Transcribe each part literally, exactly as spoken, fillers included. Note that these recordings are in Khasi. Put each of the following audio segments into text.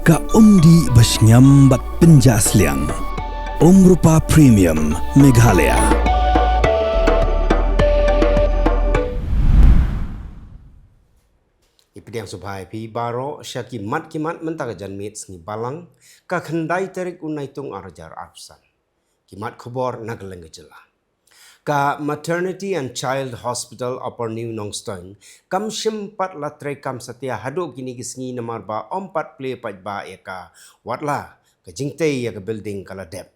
Ka umdih ba shngiam bad pynjah sliang. Umrupa Premium Meghalaya. Ïa pdiang sngewbha ïa phi baroh sha ki mat ki mat mynta ka janmiet sngi Balang, ka khyndai tarik u Naitung ar hajar arphew san. Ki mat khubor na ka lyngkha jylla. Ka Maternity and Child Hospital Upper New Nongstoiñ kam shym pat la treikam satia haduh kine ki sngi namar ba ym pat plie paidbah ïa ka, watla ka jingtei ïa ka building ka la dep.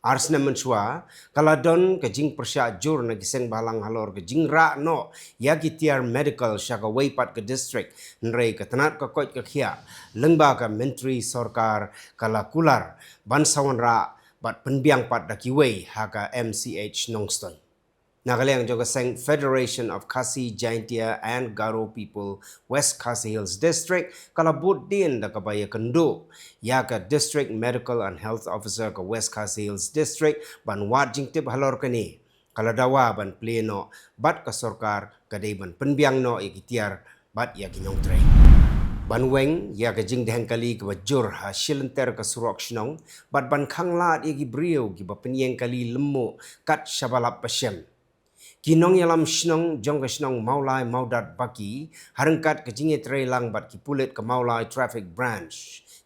Ar snem mynshuwa ka la don ka jingpyrshah jur na ki seng bhalang halor ka jingrah noh ïa ki tiar medical sha kawei pat ka district, hynrei ka tnat ka koit ka khiah lyngba ka myntri sorkar ka la kular ban sa wanrah bad pynbiang pat da kiwei ha ka M C H Nongstoiñ. Na ka liang jong ka seng Federation of Khasi Jaintia and Garo People West Khasi Hills District ka la bud dien da kaba ïakynduh ïa ka District Medical and Health Officer ka West Khasi Hills District ban wad jingtip halor kane. Ka la dawa ban plie noh bad ka sorkar ka dei ban pynbiang noh ïa ki tiar bad ïa ki nongtrei. Ban weng ïa ka jingdheng kali kaba jur ha shilynter ka surok shnong bad ban khanglad ïa ki briew kiba pynïeng kali lymmuh kat shaba lap ba shem. Ki nongïalam shnong jong ka shnong Mawlai Mawdat Baki ha ryngkat ka jingïatreilang bad ki pulit ka Mawlai Traffic Branch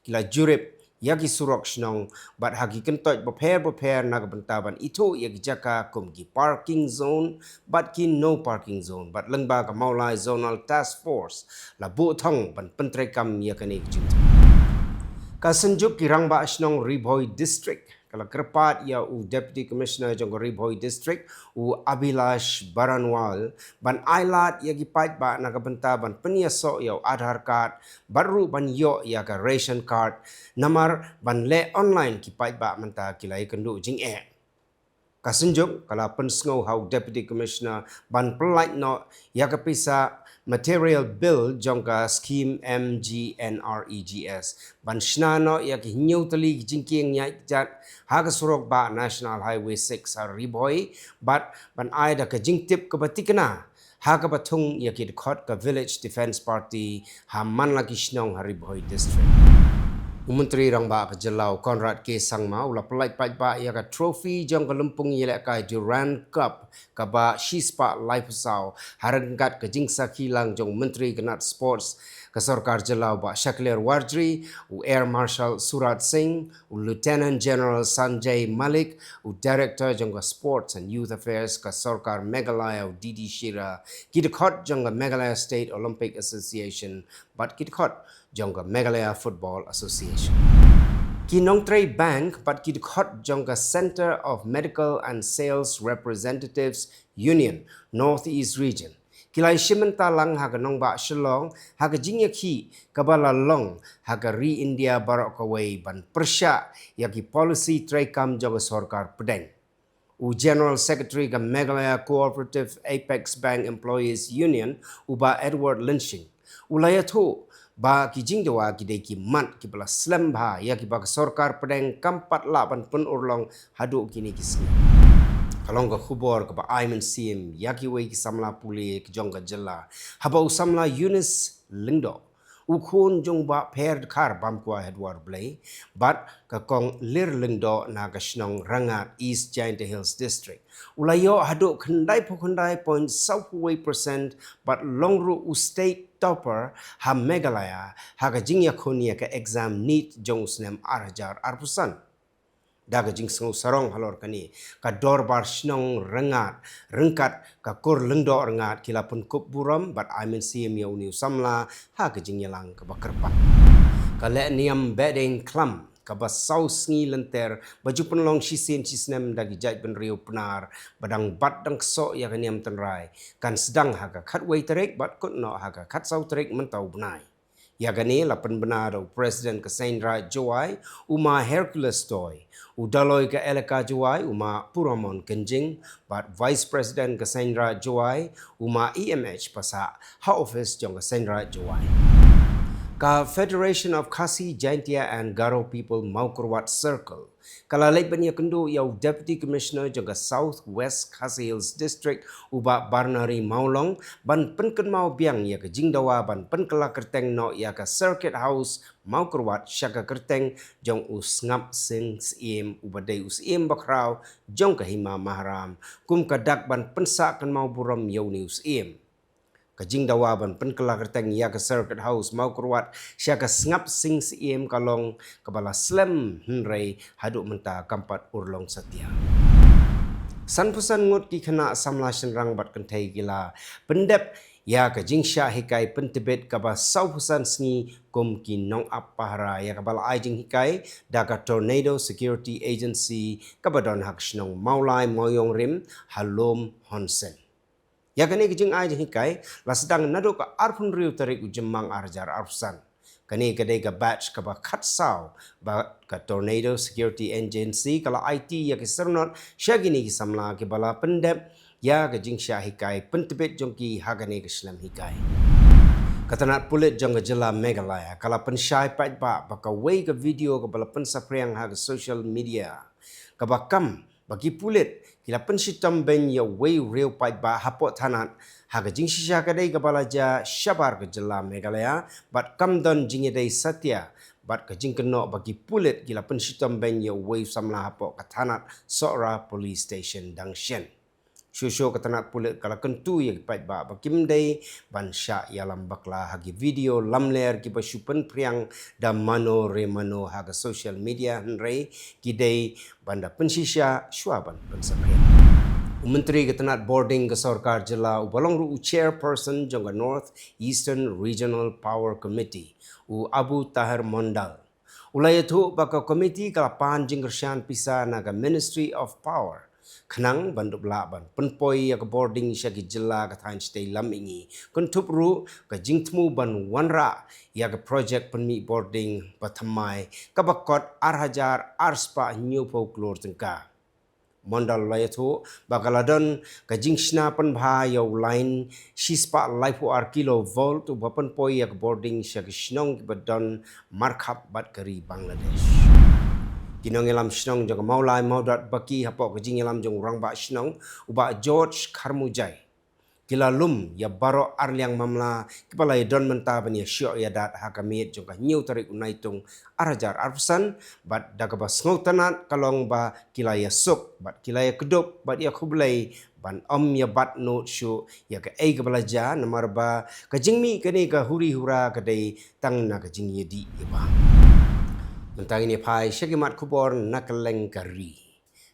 ki la jurip ïa ki surok shnong bad ha ki kyntoit bapher bapher na ka bynta ban ithuh ïa ki jaka kum ki parking zone bad ki no parking zone bad lyngba ka Mawlai Zonal Task Force la buh thong ban pyntreikam ïa kane ka jingtip. Ka Synjuk ki Rangbah Shnong Ri Bhoi District ka la kyrpad ïa u Deputy Commissioner jong ka Ri Bhoi District u Abhilash Baranwal ban ailad ïa ki paidbah na ka bynta ban pynïasoh ïa u Aadhaar card bad ruh ban ïoh ïa ka ration card namar ban leh online ki paidbah mynta ki la ïakynduh jingeh. Ka Synjuk ka la pynsngew ha u Deputy Commissioner ban pyllait noh ïa ka pisa material bill jong ka skim M G N R E G S ban shna noh ïa ki hynñiew tylli ki jingkieng ïaid kjat ha ka surok bah National Highway six ha Ri Bhoi bad ban ai da ka jingtip kaba thikna ha kaba thung ïa ki dkhot ka Village Defence Party ha man la ki shnong ha Ri Bhoi District. U Myntri Rangbah ka jylla u Conrad K Sangma u la pyllait paidbah ïa ka trophy jong ka lympung ïalehkai Durand Cup kaba shispah laiphew saw ha ryngkat ka jingsakhi lang jong u Myntri ka tnat Sports ka sorkar jylla u Bah Shakliar Warjri, u Air Marshal Suraj Singh, u Lieutenant General Sanjay Malik, u Director jong ka Sports and Youth Affairs ka sorkar Meghalaya u D D Shira, ki dkhot jong ka Meghalaya State Olympic Association bad ki dkhot jong ka Meghalaya Football Association. Ki nongtrei bank bad ki dkhot jong ka Centre of Medical and Sales Representatives Union North East Region ki la ïashim bynta lang ha ka nongbah Shillong ha ka jingïakhih kaba la long ha ka ri India baroh kawei ban pyrshah ïa ki policy treikam jong ka sorkar pdeng. U General Secretary ka Meghalaya Cooperative Apex Bank Employees Union u Bah Edward Lynshing u la ïathuh ba ki jingdawa ki dei ki mat kiba la slem bha ïa kiba ka sorkar pdeng kam pat lah ban pynurlong haduh kine ki sngi. Ka long ka khubor kaba ai mynsiem ïa kiwei ki samla pule jong ka jylla haba u samla Eunice Lyngdoh, u khun jong u Bah Pher Dkhar Bamkwai Hadwar Blei bad ka Kong Lir Lyngdoh na ka shnong Rangad, East Jaintia Hills District, u la ïoh haduh khyndai phew khyndai point saw phew wei percent bad long ruh u state topper ha Meghalaya ha ka jingïakhun ïa ka exam NEET jong u snem ar hajar arphew san. Da ka jingsngew sarong halor kane, ka Dorbar Shnong Rangad ryngkat ka Kur Lyngdoh Rangad ki la pynkup burom bad ai mynsiem ïa une u samla ha ka jingïalang kaba kyrpang. Ka lehniam Behdeiñkhlam kaba saw sngi lynter ba ju pynlong shisien shisnem da ki jaitbynriew Pnar ba dang bat dang ksoh ïa ka niam tynrai kan sdang ha ka khatwei tarik bad kut noh ha ka khatsaw tarik mynta u bnai. Ïa kane la pynbna da u President ka Seiñraij Jowai u Ma Hercules Doy, u Daloi ka Elaka Jowai u Ma Puramon Kynjing bad Vice President ka Seiñraij Jowai u Ma E M H Passah ha office jong ka Seiñraij Jowai. Ka Federation of Khasi Jaintia and Garo People Mawkyrwat Circle ka la leit ban ïakynduh ïa u Deputy Commissioner jong ka South West Khasi Hills District, u Bah Barnari Mawlong, ban pynkynmaw biang ïa ka jingdawa ban pynkylla kyrteng noh ïa ka Circuit House Mawkyrwat sha ka kyrteng jong u Sngap Sing Syiem, uba dei u Syiem bakhraw jong ka Hima Maharam, kum ka dak ban pynsah kynmaw burom ïa une u Syiem. Ka jingdawa ban pynkylla kyrteng ïa ka Circuit House Mawkyrwat sha ka Sngap Sing Syiem ka long kaba la slem, hynrei haduh mynta kam pat urlong satia. Sanphew san ngut ki khynnah samla shynrang bad kynthei ki la pyndep ïa ka jingshah hikai pyntbit kaba sawphew san sngi kum ki nongap pahara, ïa kaba la ai jinghikai da ka Tornado Security Agency kaba don ha ka shnong Mawlai Mawiong Rim ha Lum Honsen. Ïa kane ka jingai jinghikai la sdang naduh ka arphew hynriew tarik u Jymmang ar hajar arphew san. Kane ka dei ka batch kaba khatsaw ba ka Tornado Security Agency ka la aiti ïa ki syrnod sha kine ki samla kiba la pyndep ïa ka jingshah hikai pyntbit jong ki ha kane ka shlem hikai. Ka tnat pulit jong ka jylla Meghalaya ka la pynshai paidbah ba kawei ka video kaba la pynsaphriang ha ka social media kaba kam ba ki pulit ki la pynshitom beiñ ïa uwei u riew paidbah hapoh thanat ha ka jingshisha ka dei kaba la jia shabar ka jylla Meghalaya, bad kam don jingïadei satia bad ka jingkynnoh ba ki pulit ki la pynshitom beiñ ïa uwei u samla hapoh ka thanat Sohra Police Station dang shen. Shuh shuh ka tnat pulit ka la kyntu ïa ki paidbah ba kim dei ban shah ïalam bakla ha ki video lamler kiba shu pynphriang da mano re mano ha ka social media, hynrei ki dei ban da pynshisha shuwa ban pynsaphriang. U Myntri ka tnat bording ka sorkar jylla uba long ruh u chairperson jong ka North Eastern Regional Power Committee, u Abu Taher Mondal, u la ïathuh ba ka komiti ka la pan jingkyrshan pisa na ka Ministry of Power khnang ban dup lah ban pynpoi ïa ka bording sha ki jylla ka thaiñ shatei lam mihngi, kynthup ruh ka jingthmu ban wanrah ïa ka projek pynmih bording ba thymmai kaba kot ar hajar ar spah hynñiewphew klur tyngka. Mondal u la ïathuh ba ka la don ka jingshna pynbha ïa u lain shispah laiphew ar kilovolt uba pynpoi ïa ka bording sha ki shnong kiba don markhap bad ka ri Bangladesh. Ki nongïalam shnong jong ka Mawlai Mawdat Baki hapoh ka jingïalam jong u rangbah shnong u Bah George Kharmujai ki la lum ïa baroh arliang mamla kiba la ïadon mynta ban ïashoh ïadat ha ka miet jong ka hynñiew tarik u Naitung ar hajar arphew san, bad da kaba sngewtynnat ka long ba ki la ïasuk bad ki la ïakdup bad ïakhublei ban ym ïabat nud shuh ïa kaei kaba la jia, namar ba ka jingmih kane ka huri hura ka dei tang na ka jingïadih ïa ba. Mynta ngin ïa phai sha ki mat khubor na kylleng ka ri.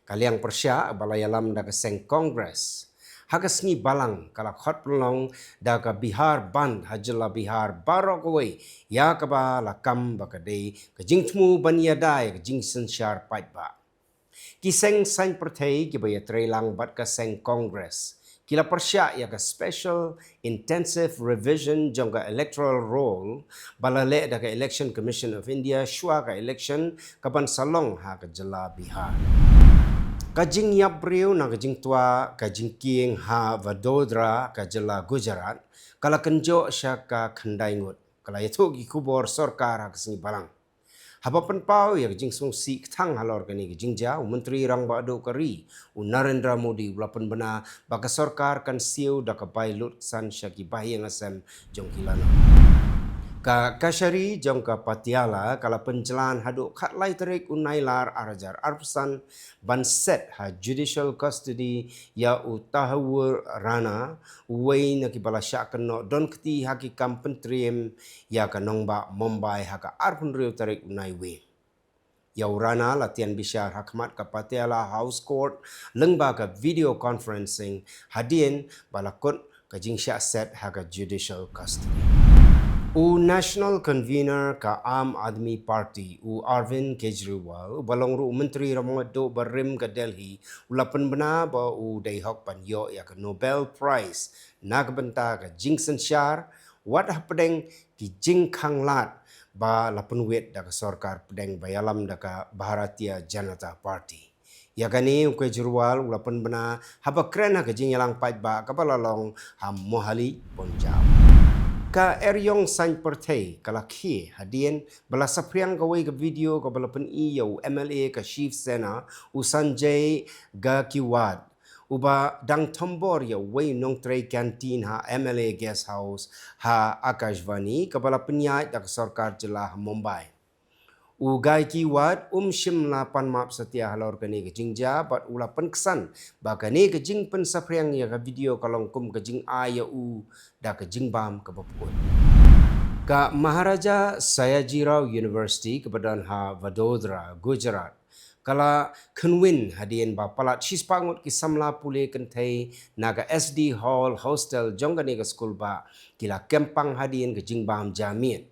Ka liang pyrshah ba la ïalam da ka seng Congress ha ka sngi Balang ka la khot pynlong da ka Bihar Bandh ha jylla Bihar baroh kawei, ïa kaba la kam ba ka dei ka jingthmu ban ïada ïa ka jingsynshar paidbah. Ki seng saiñ pyrthei kiba ïatreilang bad ka seng Congress ki la pyrshah ïa ka Special Intensive Revision jong ka Electoral Roll ba la leh da ka Election Commission of India shuwa ka election kaban sa long ha ka jylla Bihar. Ka jingïap briew na ka jingtwa ka jingkieng ha Vadodara ka jylla Gujarat ka la kynjoh sha ka khyndai ngut, ka la ïathuh ki khubor sorkar ha ka sngi Balang. Haba pynpaw ïa ka jingsngewsih kthang halor kane ka jingjia, u Myntri Rangbah Duh ka ri, u Narendra Modi, u la pynbna ba ka sorkar kan siew da ka bai lutksan sha ki bahaïing hasem jong ki lanot. Ka kashari jong ka Patiala ka la pynjlan haduh khatlai tarik u Nailar ar hajar arphew san ban set ha judicial custody ïa u Tahawur Rana, uwei na kiba la shah kynnoh don kti ha ki kam pyntriem ïa ka nongbah Mumbai ha ka arphew hynriew tarik u Naiwieng. Ïa u Rana la tian bishar ha khmat ka Patiala House Court lyngba ka video conferencing hadien ba la kut ka jingshah set ha ka judicial custody. U National Convener ka Aam Aadmi Party, u Arvind Kejriwal, uba long ruh u Myntri Rangbah Duh barim ka Delhi, u la pynbna ba u dei hok ban ïoh ïa ka Nobel Prize na ka bynta ka jingsynshar, wat hapdeng ki jingkhanglad ba la pynwit da ka sorkar pdeng ba ïalam da ka Bharatiya Janata Party. Ïa kane u Kejriwal u la pynbna haba kren ha ka jingïalang paidbah kaba la long ha Mohali, Punjab. Ka eriong saiñ pyrthei ka la khie hadien ba la saphriang kawei ka video kaba la pyni ïa u M L A ka Shiv Sena, u Sanjay Gaikwad, uba dang thombor ïa uwei u nongtrei canteen ha M L A Guest House ha Akashvani, kaba la pynïaid da ka sorkar jylla ha Mumbai. U Gaikwad um shym la pan map satia halor kane ka jingjia bad u la pynksan ba kane ka jingpynsaphriang ïa ka video ka long kum ka jingai ïa u da ka jingbam kaba pyut. Ka Maharaja Sayajirao University kaba don ha Vadodara, Gujarat, ka la kynwin hadien ba palat shispah ngut ki samla pule kynthei na ka S D Hall Hostel jong kane ka skul bah ki la kem pang hadien ka jingbam ja miet.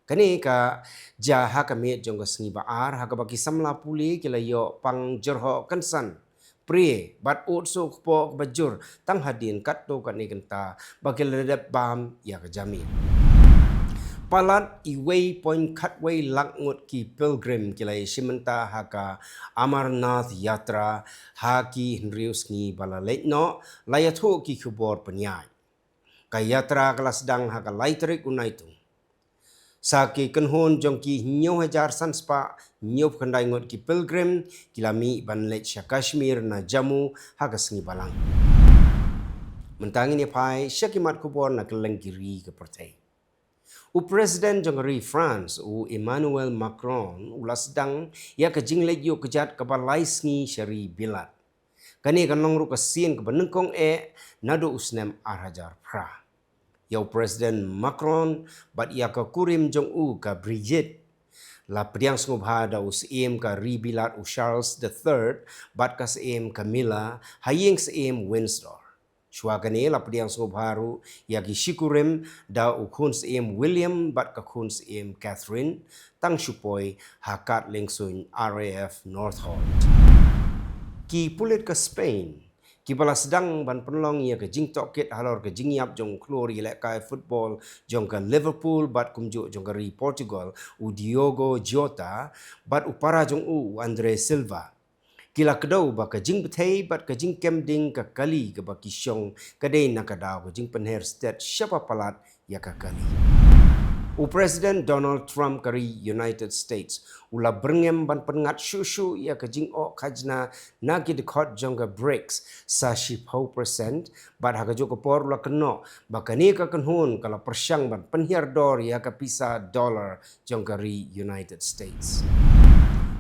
Kane ka jia ha ka miet jong ka sngi ba ar, ha kaba ki samla pule ki la ïoh pang jyrhoh kynsan, prie bad ud suk kpoh kaba jur tang hadien katto katne kynta ba ki la dep bam ïa ka ja miet. Palat iwei point khatwei lak ngut ki pilgrim ki la ïashim bynta ha ka Amarnath Yatra ha ki hynriew sngi ba la leit noh, la ïathuh ki khubor pynïaid. Ka yatra ka la sdang ha ka lai tarik u Naitung. Sa ki kynhun jong ki hynñiew hajar san spah hynñiew phew khyndai ngut ki pilgrim ki la mih ban leit sha Kashmir na Jammu ha ka sngi balang. Mynta ngin ïa phai sha ki mat khubor na kylleng ki ri ka pyrthei. U President jong ka ri France, u Emmanuel Macron, u la sdang ïa ka jingleit ïuh kjat kaba lai sngi sha ri Bilat. Kane kan long ruh ka sien kaba nyngkong eh naduh u snem ar hajar phra. Ïa u President Macron bad ïa ka kurim jong u ka Brigitte la pdiang sngewbha da u Syiem ka ri Bilat u Charles the Third bad ka Syiem Camilla ha ïing Syiem Windsor. Shuwa kane la pdiang sngewbha ruh ïa ki shikurim da u Khun Syiem William bad ka Khun Syiem Catherine, tang shu poi ha kad liengsuiñ R A F Northolt. Ki pulit ka Spain kiba la sdang ban pynlong ïa ka jingtohkit halor ka jingïap jong u khlur ïalehkai football jong ka Liverpool bad kumjuh jong ka ri Portugal, u Diogo Jota, bad u para jong u, u Andre Silva, ki la kdew ba ka jingbthei bad ka jingkem ding ka kali kaba ki shong ka dei na ka daw ka jingpynher stet shaba palat ïa ka kali. U President Donald Trump ka ri United States u la byrngem ban pynngat shuh shuh ïa ka jingoh khajna na ki dkhot jong ka BRICS sa shiphew percent, bad ha kajuh ka por u la kynnoh ba kane ka kynhun ka la pyrshang ban pynhiar dor ïa ka pisa dollar jong ka ri United States.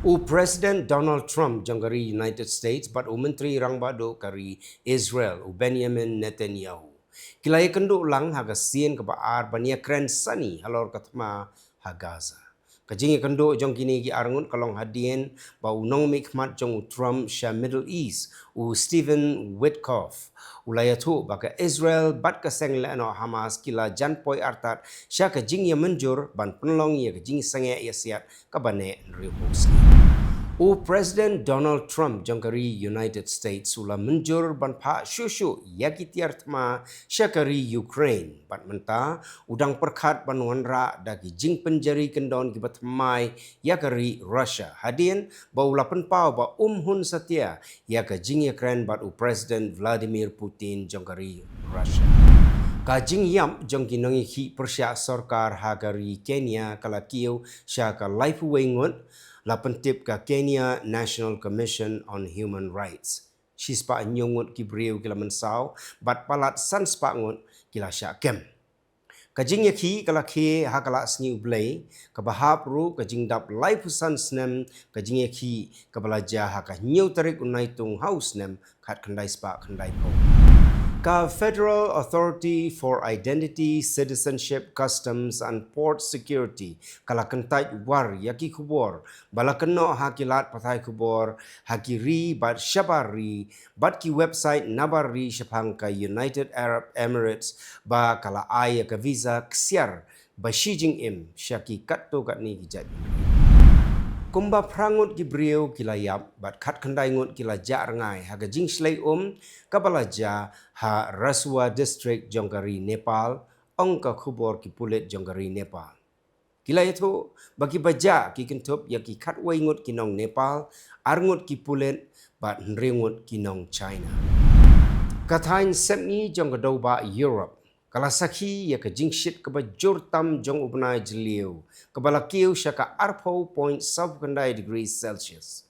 U President Donald Trump jong ka ri United States bad u Myntri Rangbah Duh ka ri Israel, u Benjamin Netanyahu, ki la ïakynduh lang ha ka sien kaba ar ban ïakren sani halor ka thma ha Gaza. Ka jingïakynduh jong kine ki arngut ka long hadien ba u nongmihkhmat jong u Trump sha Middle East, u Stephen Witkoff, u la ïathuh ba ka Israel bad ka seng lehnoh Hamas ki la jan poi artat sha ka jingïamynjur ban pynlong ïa ka jingsangeh ïasiat kaba neh hynriewphew sngi. U President Donald Trump jong ka ri United States u la mynjur ban phah shuh shuh ïa ki tiar thma sha ka ri Ukraine, bad mynta u dang pyrkhat ban wanrah da ki jingpynjari kyndon kiba thymmai ïa ka ri Russia, hadien ba u la pynpaw ba um hun satia ïa ka jingïakren bad u President Vladimir Putin jong ka ri Russia. Ka jingïap jong ki nongïakhih pyrshah sorkar ha ka ri Kenya ka la kiew sha ka laiphew wei ngut, la pyntip ka Kenya National Commission on Human Rights. Shispah hynñiew ngut ki briew ki la mynsaw bad palat san spah ngut ki la shah kem. Ka jingïakhih ka la khie ha ka Laisngi U Blei, kaba hap ruh ka jingdap laiphew san snem ka jingïakhih kaba la jia ha ka hynñiew tarik u Naitung ha u snem khatkhyndai spah khyndaiphew. Ka Federal Authority for Identity, Citizenship, Customs and Port Security ka la kyntait war ïa ki khubor ba la kynnoh ha ki lad pathai khubor ha ki ri bad shabar ri bad ki website nabar ri shaphang ka United Arab Emirates ba ka la ai ïa ka visa ksiar ba shi jingim sha ki katto katne ki jait. Kumba phra ngut ki briew ki la ïap bad khatkhyndai ngut ki la jah rngai ha ka jingshlei um kaba la jia ha Rasuwa District jong ka ri Nepal, ong ka khubor ki pulit jong ka ri Nepal. Ki la ïathuh ba kiba jah ki kynthup ïa ki khatwei ngut ki nong Nepal, ar ngut ki pulit bad hynriew ngut ki nong China. Ka thaiñ sepngi jong ka dewbah Europe ka la sakhi ïa ka jingshit kaba jur tam jong u bnai jylliew, kaba la kiew sha ka arphew point saw khyndai degrees Celsius.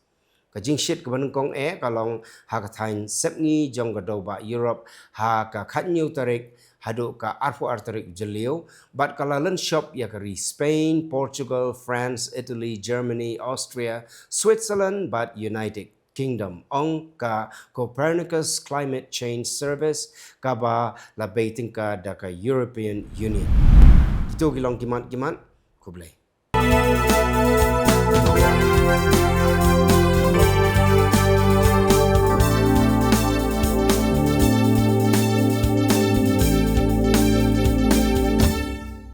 Ka jingshit kaba nyngkong eh ka long ha ka thaiñ sepngi jong ka dewbah Europe ha ka khatñiew tarik haduh ka arphew ar tarik jylliew, bad ka la lynshop ïa ka ri Spain, Portugal, France, Italy, Germany, Austria, Switzerland bad United Kingdom, ong ka Copernicus Climate Change Service, kaba la bei tyngka da ka European Union. Kito ki long ki mat ki mat, khublei.